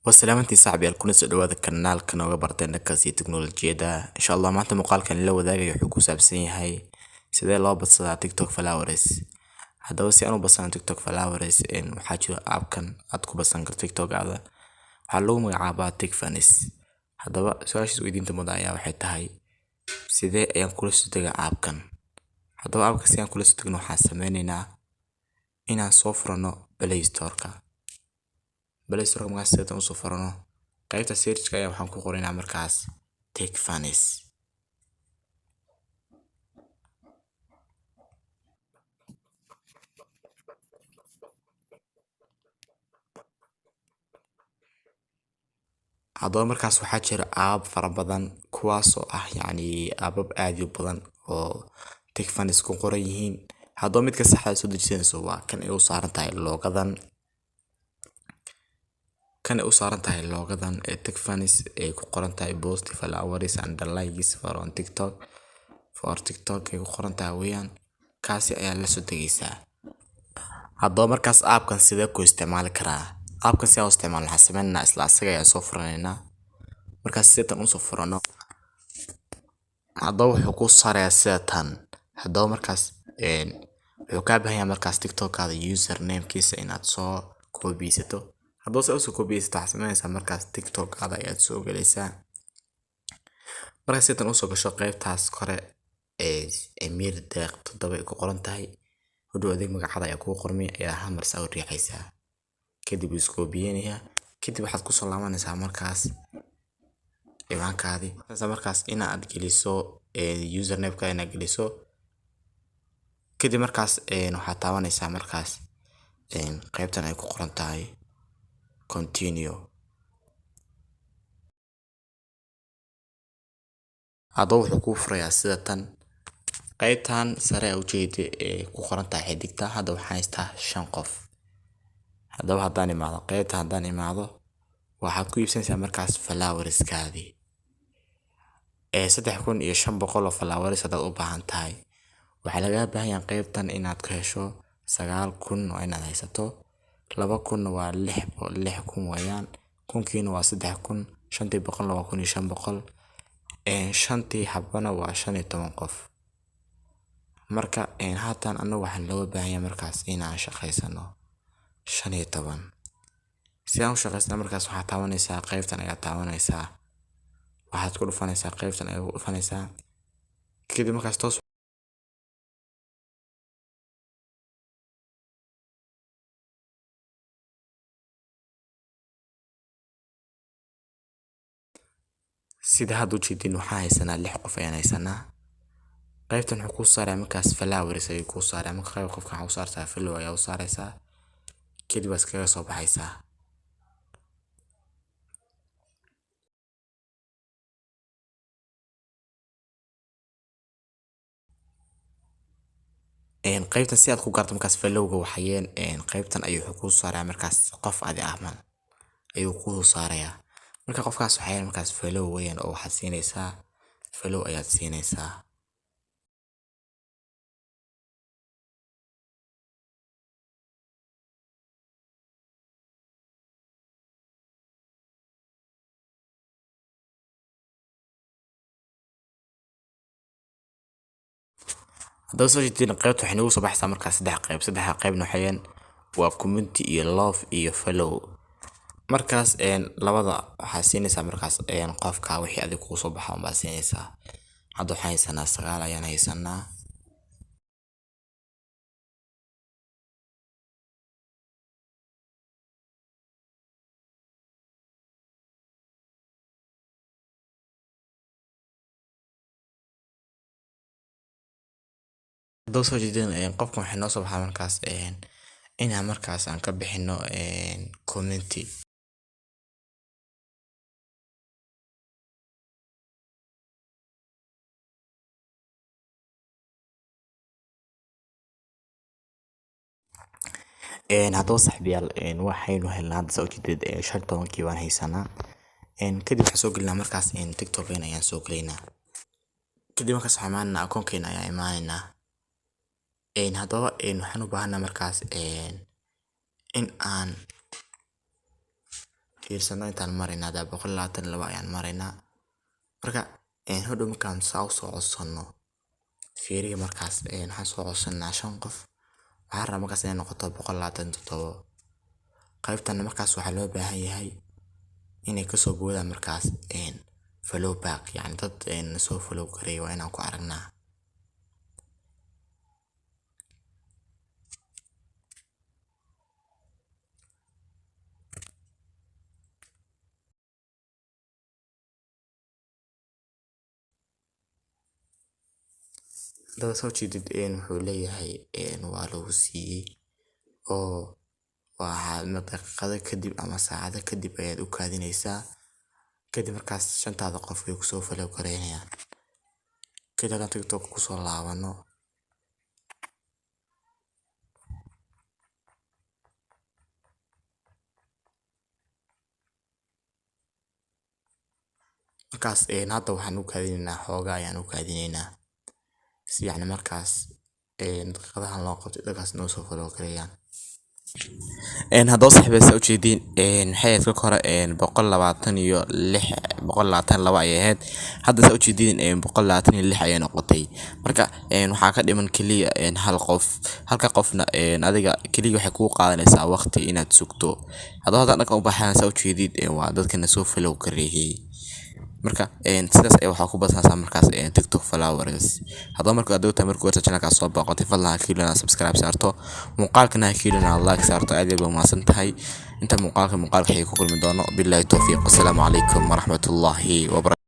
Waa salaamantii saaxiibayaal, kuna soo dhawaada kanaalka nooga barteen dhankaas iyo teknolojiyadda. Insha Allah maanta muuqaalkan la wadaagayo wuxuu ku saabsan yahay sidee loo badsadaa TikTok followers. Haddaba si aan u badsano TikTok followers, waxaa jira app-kan aad ku badsan karto TikTok-aada. Waxaa lagu magacaabaa TikFans. Haddaba su-aasha isweydiinta mudan ayaa waxay tahay, sidee ayaan kula soo degaa app-kan? Haddaba app-ka si aan kula soo degno, waxaan sameyneynaa inaan soo furano Play Store-ka. Play Store markaas sidaan usoo furano, qaybta search-ka ayaa waxaan ku qoraynaa markaas TikFans. Haddaba markaas waxaa jira app fara badan, kuwaasoo ah yacni appab aad u badan oo TikFans ku qoran yihiin. Haddaba midka saxda soo dejisanayso waa kan ay u saaran tahay logo-dan, kan ay u saaran tahay logo-dan ee TikFans ay ku qoran tahay "Boost followers and likes for on TikTok", for TikTok ay ku qoran tahay weeyaan. Kaasi ayaa la soo degaysaa. Haddaba markaas app-kan sidee ku isticmaali karaa? App-kan si aan u isticmaalno, waxaan sameynaynaa isla asaga ayaan soo furanaynaa. Markaas sidatan usoo furano, haddaba wuxuu kuu saarayaa sida tan. Haddaba markaas wuxuu kaa baahan yahay markaas TikTok-kaada username-kiisa inaad soo koobiyeysato. Haddaba si aad usoo koobiyeysato, waxaad sameynaysaa markaas TikTok-kaada ayaad soo galaysaa. Markaad sidatan usoo gasho, qaybtaas kore ee Emir Deeq 7 ay ku qoran tahay, hodhow adeeg magacaada ayaa kugu qormay, ayaa hal mar saa u riixaysaa. Kadib wuu iskoobiyeynayaa. Kadib waxaad kusoo laabanaysaa markaas ciwaankaadii, markaas inaad geliso username-ka inaad geliso. Kadib markaas waxaad taabanaysaa markaas qaybtan ay ku qoran tahay "Continue". Haddaba wuxuu kuu furayaa sida tan. Qaybtan sare ujeeda ee ku qoran tahay xidigta, hadda waxaan haystaa shan qof. Haddaba haddaan imaado qaybta, haddaan imaado, waxaad ku iibsanaysaa markaas followerskaadii ee 3500 oo followers. Haddaad u baahan tahay, waxaa lagaa baahan yahay qaybtan inaad ka hesho 9000 waa inaad haysato. 2000 waa 6000 weeyaan, 1000-kiina waa 3000, shantii boqolna waa 1500, shantii xabana waa 15 qof. Marka haatan anagu waxaan looga baahan yahay markaas inaan shaqaysano 15. Si aan u shaqaysano markaas, waxaad taabanaysaa qaybtan ayaa taabanaysaa, waxaad ku dhufanaysaa qaybtan ayaa ku dhufanaysaa. Kadib markaas toos sida hadda ujeedin, waxaan haysanaa lix qof ayaan haysanaa. Qaybtan wuxuu kuu saaraya markaas followers ayuu kuu saaraya. Marka qayb qofka waxaa u saartaa follow ayaa u saaraysaa, kadib waa iskaga soo baxaysaa. Qaybtan si aad ku garto markaas followga waxayeen, qaybtan ayuu wuxuu kuu saaraya markaas qof adi ahman ayuu kuu saarayaa. Marka qofkaas waxayeen markaas follow weeyaan, oo waxaad siinaysaa follow ayaad siinaysaa. Haddaba soo jeedin, qaybta waxay nagu soo baxaysaa markaas saddex qayb. Saddexda qaybna waxayeen waa community iyo love iyo follow. Markaas labada waxaa siinaysaa markaas qofka wixii adiga kugu soo baxa unbaa siinaysaa. Hadda waxaan haysanaa sagaal ayaan haysanaa. Haddaba soo jeedin, qofkan waxay noo soo baxaa markaas inaan markaas aan ka bixino community. Haddaba saaxiibayaal, waxaynu helnaa hadda saa ujeedid 15-kii baan haysanaa. Kadib waxaan soo gelinaa markaas TikTok ayaan soo gelaynaa. Kadib markaas waxaan imaanaynaa akoonkeena ayaan imaanaynaa. Haddaba waxaan u baahanaa markaas in aan Fiirsano intaan maraynaa. Hadda 122 ayaan maraynaa. Marka hodhow markaan saa usoo codsano, fiiriya, markaas waxaan soo codsanaa shan qof. Waxaan rabaa markaas inay noqoto 127. Qaybtan markaas waxaa loo baahan yahay inay kasoo boodaan markaas follow back, yacni dad soo follow gareeyo waa inaan ku aragnaa. Hadaba soo jeedid, wuxuu leeyahay waa lagu siiyey oo waxaa daqiiqado kadib ama saacado kadib ayaad u kaadinaysaa. Kadib markaas shantaada qof way kusoo follow gareynayaan. Kadib haddaan TikTok kusoo laabano, markaas hadda waxaan u kaadinaynaa, xoogaa ayaan u kaadinaynaa si yacni markaas daqiiqadahan loo qabto dadkaas noo soo follow gareeyaan. Haddaba saaxiib, saa ujeediin, waxay ahayd kolka hore 126, 122 ayay ahayd. Hadda saa ujeediin, 126 ayay noqotay. Marka waxaa ka dhiman keliya hal qof. Halka qofna adiga keliya waxay kugu qaadanaysaa waqti inaad sugto. Haddaba haddaan dhanka u baxayna, saa ujeedid, waa dadkana soo follow gareeyay. Marka sidaas ayaa waxaa ku badsanaysaa markaas TikTok followers. Haddaba marka aad tahay markii horta channelkaas soo booqatay, fadlan ha ka ilaalin subscribe saarto, muuqaalkana ha ka ilaalin like saarto. Aad iyo aad mahadsan tahay. Inta muuqaalka xiga ku kulmi doono, billahi tawfiiq. Assalaamu calaykum waraxmatullaahi wabarakatuh.